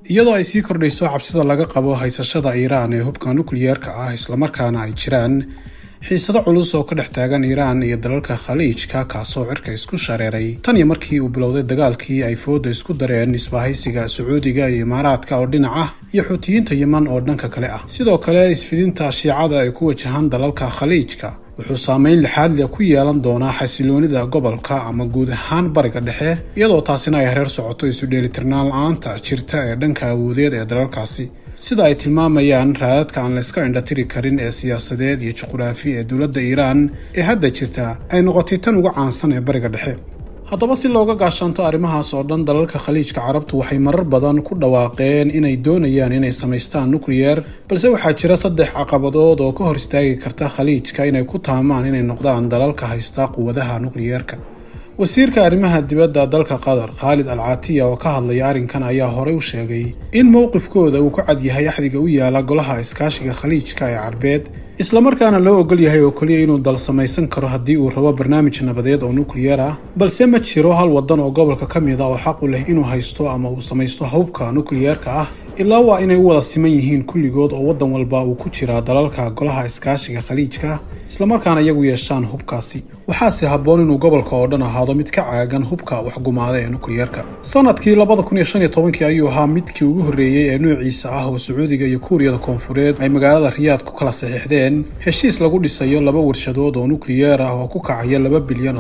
Iyadoo ay sii kordhayso cabsida laga qabo haysashada Iiraan ee hubka nukliyeerka ah, islamarkaana ay jiraan xiisado culus oo ka dhex taagan Iiraan iyo dalalka Khaliijka, kaasoo cirka isku shareeray tan iyo markii uu bilowday dagaalkii ay fooda isku dareen isbahaysiga Sacuudiga iyo Imaaraadka oo dhinac ah iyo Xuutiyiinta Yeman oo dhanka kale ah, sidoo kale isfidinta Shiicada ay ku wajahaan dalalka Khaliijka, wuxuu saameyn lixaad leh ku yeelan doonaa xasiloonida gobolka ama guud ahaan Bariga Dhexe, iyadoo taasina ay hareer socoto isu dheelitirnaan la-aanta jirta ee dhanka awoodeed ee dalalkaasi. Sida ay tilmaamayaan raadadka aan layska indhatiri karin ee siyaasadeed iyo juquraafi ee dowladda Iiraan ee hadda jirta ay noqotay tan ugu caansan ee Bariga Dhexe. Haddaba, si looga gaashaanto arrimahaas oo dhan, dalalka Khaliijka Carabtu waxay marar badan ku dhawaaqeen inay doonayaan inay samaystaan nukliyeer, balse waxaa jira saddex caqabadood oo ka hor istaagi karta Khaliijka inay ku taamaan inay noqdaan dalalka haysta quwadaha nukliyeerka. Wasiirka arrimaha dibadda dalka Qatar, Khaalid Al Catiya, oo ka hadlaya arrinkan ayaa horey u sheegay in mowqifkooda uu ku cad yahay axdiga u yaala Golaha Iskaashiga Khaliijka ee Carbeed, islamarkaana loo ogol yahay oo keliya inuu dal samaysan karo haddii uu rabo barnaamij nabadeed oo nukliyeer ah, balse ma jiro hal wadan oo gobolka ka mid ah oo xaq u leh inuu haysto ama uu samaysto hubka nukliyeerka ah, ilaa waa inay u wada siman yihiin kulligood oo waddan walba uu ku jiraa dalalka Golaha Iskaashiga Khaliijka, islamarkaana iyagu yeeshaan hubkaasi. Waxaase habboon inuu gobolka oo dhan ahaado mid ka caagan hubka waxgumaada ee nukliyeerka. Sanadkii 2015-kii ayuu ahaa midkii ugu horreeyey ee noociisa ah oo Sacuudiga iyo Kuuriyada Koonfureed ay magaalada Riyaad ku kala saxiixdeen heshiis lagu dhisayo laba warshadood oo nukliyeer ah oo ku kacaya $2 bilyan,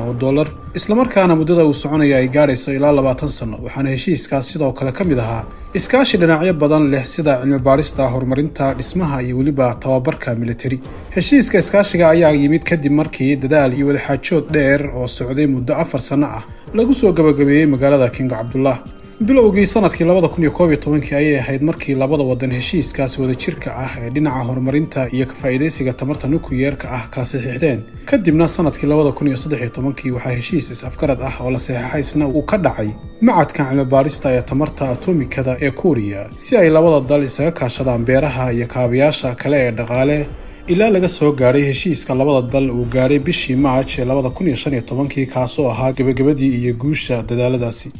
islamarkaana muddada uu soconaya ay gaadhayso ilaa 20 sano. Waxaana heshiiskaas sidoo kale ka mid ahaa iskaashi dhinacyo badan leh, sida cilmi baadhista, horumarinta, dhismaha iyo weliba tababarka militari. Heshiiska iskaashiga ayaa yimid kadib markii dadaal iyo wadaxaajood dheer oo socday muddo 4 sano ah lagu soo gabagabeeyey magaalada King Cabdullah. Bilowgii sanadkii 2011-kii ayay ahayd markii labada wadan heshiiskaas wadajirka ah ee dhinaca horumarinta iyo ka faa'iidaysiga tamarta nukliyeerka ah kala saxiixdeen. Kadibna sanadkii 2013-kii waxaa heshiis is-afgarad ah oo la saxeexay isna uu ka dhacay Macadka Cilmi-baadhista ee Tamarta Atomikada ee Kuuriya, si ay labada dal isaga kaashadaan beeraha iyo kaabayaasha kale ee dhaqaale, ilaa laga soo gaadhay heshiiska labada dal uu gaadhay bishii Maaj ee 2015-kii, kaasoo ahaa gebagabadii iyo guusha dadaaladaasi.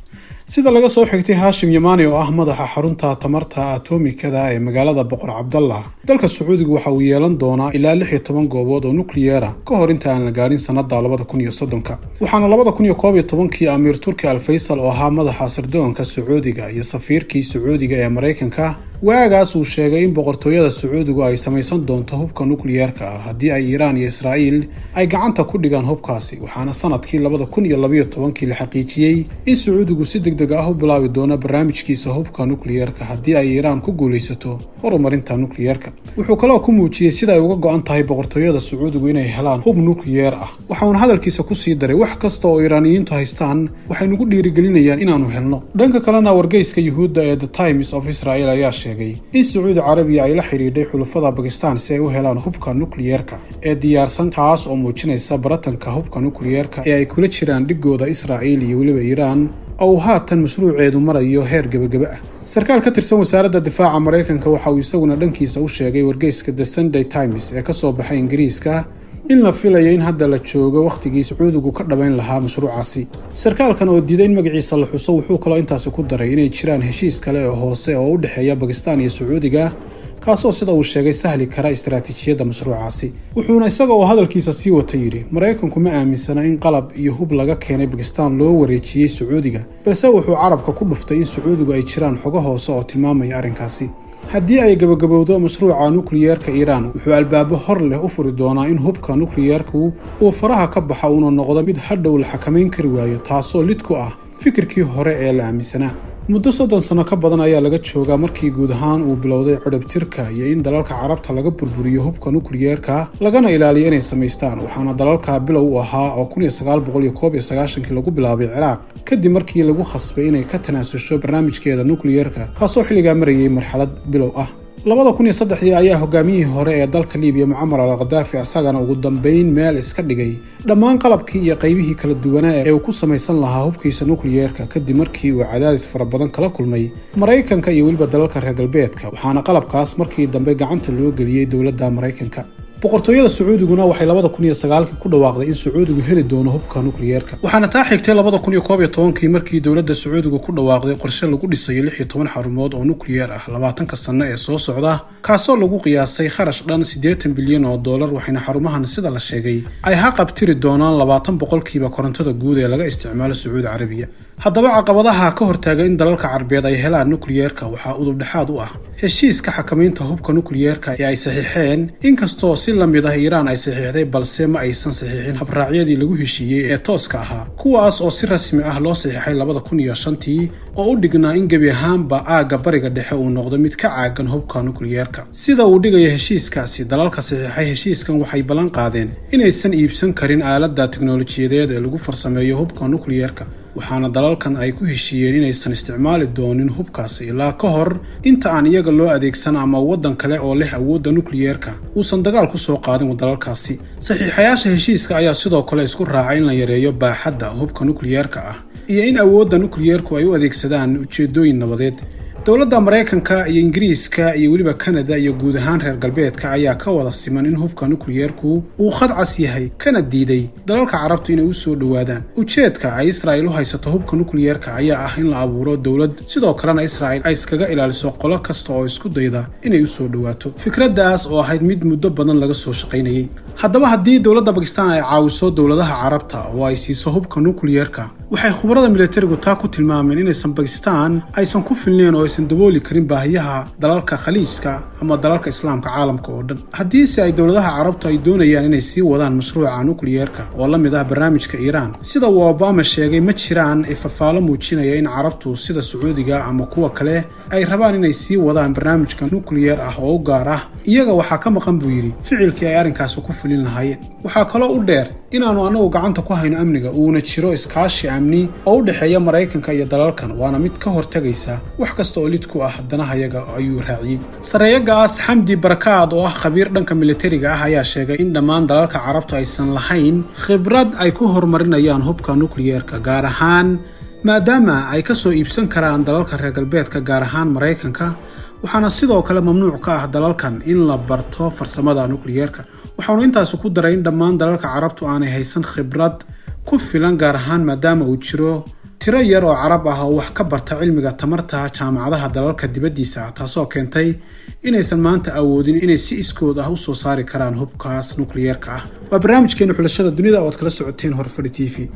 Sida laga soo xigtay Haashim Yamaani, oo ah madaxa xarunta tamarta atomikada ee magaalada Boqor Cabdallah, dalka Sacuudiga waxa uu yeelan doonaa ilaa 16 goobood oo nukliyeera ka hor inta aan la gaadhin sanada 2030-ka. Waxaana 2011-kii Amiir Turki Al Faysal, oo ahaa madaxa sirdoonka Sacuudiga iyo safiirkii Sacuudiga ee Maraykanka waagaas, uu sheegay in Boqortooyada Sacuudigu ay samaysan doonto hubka nukliyeerka ah haddii ay Iiraan iyo Israa'iil ay gacanta ku dhigaan hubkaasi. Waxaana sanadkii 2012-kii la xaqiijiyey in Sacuudigu si deg deg ah u bilaabi doono barnaamijkiisa hubka nukliyeerka haddii ay Iiraan ku guulaysato horumarinta nukliyeerka. Wuxuu kaloo ku muujiyey sida ay uga go-an tahay Boqortooyada Sacuudigu inay helaan hub nukliyeer ah. Waxauna hadalkiisa kusii daray: "Wax kasta oo Iiraaniyiintu haystaan waxay nagu dhiirigelinayaan inaanu helno." Dhanka kalena, wargeyska Yuhuudda ee The Times of Israel ayaa sheegay in Sacuudi Carabiya ay la xidhiidhay xulufada Bakistan si ay u helaan hubka nukliyeerka ee diyaarsan, taas oo muujinaysa baratanka hubka nukliyeerka ee ay kula jiraan dhigooda Israa'iil iyo weliba Iiraan, oo uu haatan mashruuceedu marayo heer gebagebe ah. Sarkaal ka tirsan Wasaaradda Difaaca Maraykanka waxa uu isaguna dhankiisa u sheegay wargeyska The Sunday Times ee kasoo baxay Ingiriiska in la filayo in hadda la joogo wakhtigii Sacuudigu ka dhabayn lahaa mashruucaasi. Sarkaalkan oo diiday in magaciisa la xuso wuxuu kaloo intaasi ku daray inay jiraan heshiis kale oo hoose oo u dhexeeya Bakistan iyo Sacuudiga, kaasoo sida uu sheegay sahli kara istaraatiijiyadda mashruucaasi. Wuxuuna isaga oo hadalkiisa sii wata yidhi: "Maraykanku ma aaminsana in qalab iyo hub laga keenay Bakistan loo wareejiyey Sacuudiga," balse wuxuu carabka ku dhuftay in Sacuudigu ay jiraan xogo hoose oo tilmaamaya arrinkaasi. Haddii ay gabagabowdo mashruuca nukliyeerka Iiraan, wuxuu albaabo hor leh u furi doonaa in hubka nukliyeerku uu faraha ka baxa, uuna noqdo mid hadhow la xakamayn kari waayo, taasoo lid ku ah fikirkii hore ee la aaminsanaa. Muddo 30 sano ka badan ayaa laga joogaa markii guud ahaan uu bilowday cidhibtirka iyo in dalalka Carabta laga burburiyo hubka nukliyeerka, lagana ilaaliyo inay samaystaan. Waxaana dalalka bilow u ahaa oo 1991-kii lagu bilaabay Ciraaq, kadib markii lagu khasbay inay ka tanaasusho barnaamijkeeda nukliyeerka, kaasoo xilligaa marayay marxalad bilow ah. 2003-dii ayaa hogaamiyihii hore ee dalka Liibiya, Mucamar al Khadaafi, isagana ugu dambeyn meel iska dhigay dhammaan qalabkii iyo qaybihii kala duwanaa ee uu ku samaysan lahaa hubkiisa nukliyeerka, kadib markii uu cadaadis fara badan kala kulmay Maraykanka iyo weliba dalalka reer Galbeedka. Waxaana qalabkaas markii dambe gacanta loo geliyey dowladda Maraykanka. Boqortooyada Sacuudiguna waxay 2009-kii ku dhawaaqday in Sacuudigu heli doono hubka nukliyeerka, waxaana taa xigtay 2011-kii markii dowladda Sacuudigu ku dhawaaqday qorshe lagu dhisayo 16 xarumood oo nukliyeer ah 20-ka sano ee soo socda, kaasoo lagu qiyaasay kharash dhan $80 bilyan, waxayna xarumahan, sida la sheegay, ay haqabtiri doonaan 20% korontada guud ee laga isticmaalo Sacuudi Carabiya. Haddaba, caqabadaha ka hortaaga in dalalka Carbeed ay helaan nukliyeerka waxaa udubdhexaad u ah heshiiska xakamaynta hubka nukliyeerka ee ay saxiixeen. Inkastoo si la mid ah Iiraan ay saxiixday, balse ma aysan saxiixin habraacyadii lagu heshiiyey ee tooska ahaa, kuwaas oo si rasmi ah loo saxiixay 2005-tii, oo u dhignaa in gebi ahaanba aagga Bariga Dhexe uu noqdo mid ka caagan hubka nukliyeerka. Sida uu dhigaya heshiiskaasi, dalalka saxiixay heshiiskan waxay ballan qaadeen inaysan iibsan karin aaladda teknolojiyadeed ee lagu farsameeyo hubka nukliyeerka, waxaana dalalkan ay ku heshiiyeen inaysan isticmaali doonin hubkaasi ilaa ka hor inta aan iyaga loo adeegsan ama waddan kale oo leh awoodda nukliyeerka uusan dagaal ku soo qaadin dalalkaasi. Saxiixayaasha heshiiska ayaa sidoo kale isku raacay in la yareeyo baaxadda hubka nukliyeerka ah iyo in awoodda nukliyeerku ay u adeegsadaan ujeedooyin nabadeed. Dowladda Maraykanka iyo Ingiriiska iyo weliba Kanada iyo guud ahaan reer galbeedka ayaa ka wada siman in hubka nukliyeerku uu khad cas yahay, kana diiday dalalka Carabtu inay u soo dhowaadaan. Ujeedka ay Israa'il u haysato hubka nukliyeerka ayaa ah in la abuuro dowlad, sidoo kalena Israa'il ay iskaga ilaaliso qolo kasta oo isku dayda inay u soo dhowaato, fikraddaas oo ahayd mid muddo badan laga soo shaqaynayay. Haddaba, haddii dowladda Bakistan ay caawiso dowladaha Carabta oo ay siiso hubka nukliyeerka, waxay khubarada militarigu taa ku tilmaameen inaysan Bakistan aysan ku filnayn oo aysan dabooli karin baahiyaha dalalka Khaliijka ama dalalka Islaamka caalamka oo dhan. Haddiise ay dowladaha Carabtu ay doonayaan inay sii wadaan mashruuca nukliyeerka oo la mid ah barnaamijka Iiraan, sida uu Obama sheegay, ma jiraan ifafaalo muujinaya in Carabtu sida Sacuudiga ama kuwa kale ay rabaan inay sii wadaan barnaamijka nukliyeer ah oo u gaar ah iyaga. Waxaa ka maqan, buu yidhi, ficilkii ay arrinkaasi ku fulin lahaayeen. Waxaa kaloo u dheer inaannu annagu gacanta ku hayno amniga, uuna jiro iskaashi amni oo u dhexeeya Maraykanka iyo dalalkan, waana mid ka hortegaysa wax kasta oo lid ku ah danahayaga, ayuu raaciyey. Sareeyagaas Xamdi Barakaad oo ah khabiir dhanka militariga ah ayaa sheegay in dhammaan dalalka Carabtu aysan lahayn khibrad ay ku horumarinayaan hubka nukliyeerka, gaar ahaan maadaama ay ka soo iibsan karaan dalalka reer galbeedka, gaar ahaan Maraykanka. Waxaana sidoo kale mamnuuc ka ah dalalkan in la barto farsamada nukliyeerka. Waxaanu intaasi ku daray in dhammaan dalalka Carabtu aanay haysan khibrad ku filan, gaar ahaan maadaama uu jiro tiro yar oo Carab ah oo wax ka barta cilmiga tamarta jaamacadaha dalalka dibaddiisa ah, taasoo keentay inaysan maanta awoodin inay si iskood ah usoo saari karaan hubkaas nukliyeerka ah. Waa barnaamijkeenu Xulashada Dunida oo aad kala socoteen Horfadhi TV.